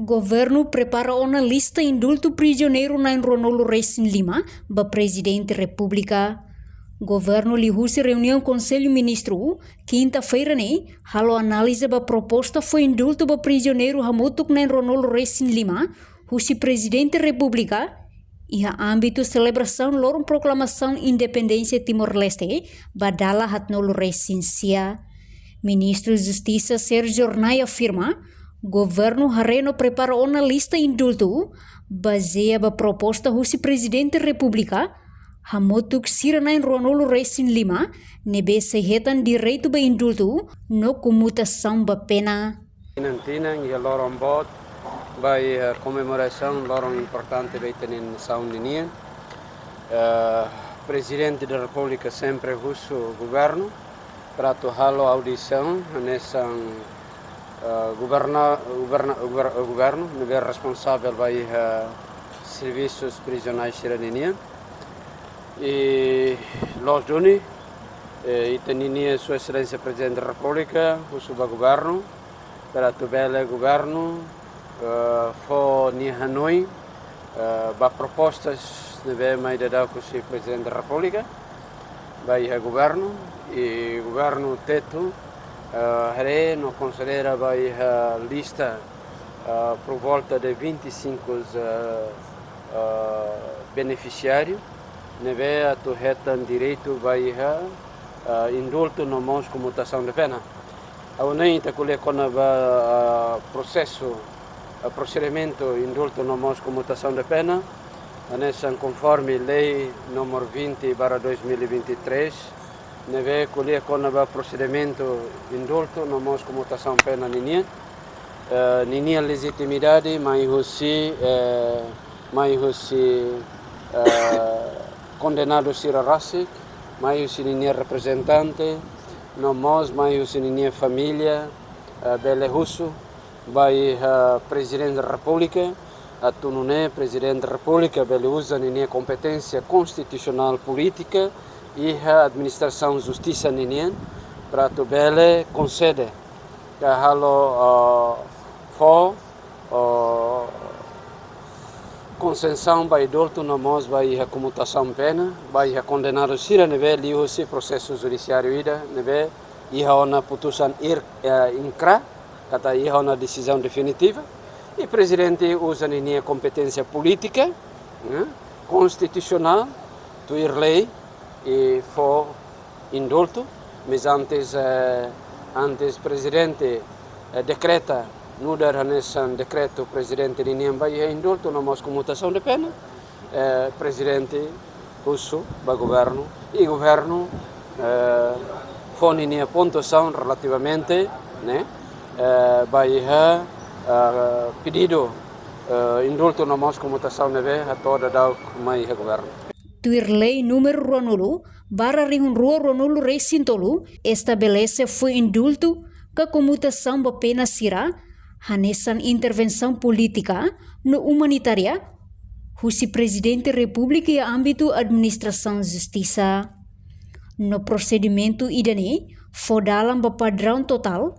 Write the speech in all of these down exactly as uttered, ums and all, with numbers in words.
Governu prepara ona lista indultu prizioneiru na'in ruanulu resin lima ba Prezidente Repúblika. Governu liuhusi reuniaun Konsellu Ministru, kinta-feira ne'e, halo análize ba proposta fó indultu ba prizioneiru hamutuk na'in ruanulu resin lima, husi Prezidente Repúblika, iha ámbitu selebrasaun loron proklamasaun independénsia Timor-Leste, ba dala haatnulu resin sia. Ministru Justisa Sérgio Hornai afirma, governu haree no prepara ona lista indultu, bazeia ba proposta husi Prezidente Repúblika, hamutuk sira na'in ruanulu resin lima, ne'ebé sei hetan direitu ba indultu, no komutasaun ba pena. Tinan-tinan iha loron boot, ba iha komemorasaun loron importante ba ita-nia nasaun ninian. Eh, Prezidente da Repúblika sempre husu governu, para atu halo audisaun, hanesan, eh, governa-, governa-, gover-, governu, ne'ebé responsavel ba iha servisus prizionais sira ninian. I loos duni, eh, ita-nia Sua Exelénsia Prezidente da Repúblika, husu ba governu, para atu bele governu, eh, fó nia hanoin, eh, ba propostas ne'ebé mai daudauk husi Prezidente da Repúblika, ba iha governu, i governu tetu, eh, haree no konsidera ba iha lista, eh, por volta de vinte e cinco, eh, eh, benefisiáriu, ne'ebé atu hetan direitu ba iha, eh, indultu no mós komutasaun de pena. Ha'u hanoin ita ko'alia kona-ba, ah, prosesu, ah, prosedimentu indultu no mós komutasaun de pena, hanesan konforme lei númeru vinte barra dois mil e vinte e três, ne'ebé ko'alia kona-ba prosedimentu indultu no mós komutasaun pena ninian. Eh, ninia lejitimidade mai husi, eh, mai husi, eh, kondenadu sira rasik, mai husi ninia reprezentante, no mós mai husi ninia família, eh, bele husu ba iha, eh, Prezidente da Repúblika, atu nune'e Prezidente da Repúblika bele uza ninia kompeténsia konstitusionál polítika iha administrasaun justisa ninian, para atu bele konsede ka halo, eh, fó, eh, konsesaun ba indultu no mós ba iha komutasaun pena, ba iha kondenadu sira ne'ebé liuhusi prosesu judisiáriu ida, ne'ebé iha ona putusan ir-, eh, inkra, katak iha ona desizaun definitiva, i Prezidente uza ninia kompeténsia polítika, eh, konstitusionál, tuir lei, i fó indultu, mas antes, eh, antes Prezidente, eh, dekreta, nu'udar hanesan dekretu Prezidente ninian ba iha indultu no mós komutasaun de pena, eh, Prezidente husu ba governu, i governu, eh, fó ninia pontuasaun relativamente, ne'e, eh, ba iha, eh, pedidu, eh, indultu no mós komutasaun ne'ebé hato'o daudauk mai iha governu. Tuir lei númeru ruanulu barra rihun rua ruanulu resin tolu estabelese fó indultu ka komutasaun ba pena sira, hanesan intervensaun polítika no umanitária, husi Prezidente Repúblika iha ámbitu administrasaun justisa. No prosedimentu ida-ne'e fó dalan ba padraun totál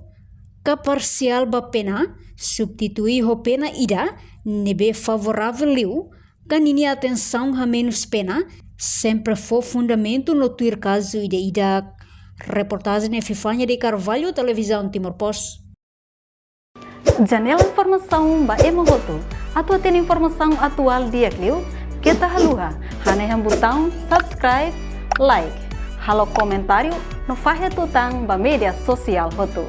ka parsiál ba pena, substitui ho pena ida ne'ebé favoravel liu, ka ninia atensaun hamenus pena, sempre fó fundamentu no tuir kazu ida-idak. Reportajen Epifania de Carvalho, Televizaun Timor Post. Janela informasaun ba ema hotu. Atu hatene informasaun atuál di'ak liu, keta haluha hanehan butaun subscribe, like, halo komentáriu no fahe tutan ba média sosiál hotu.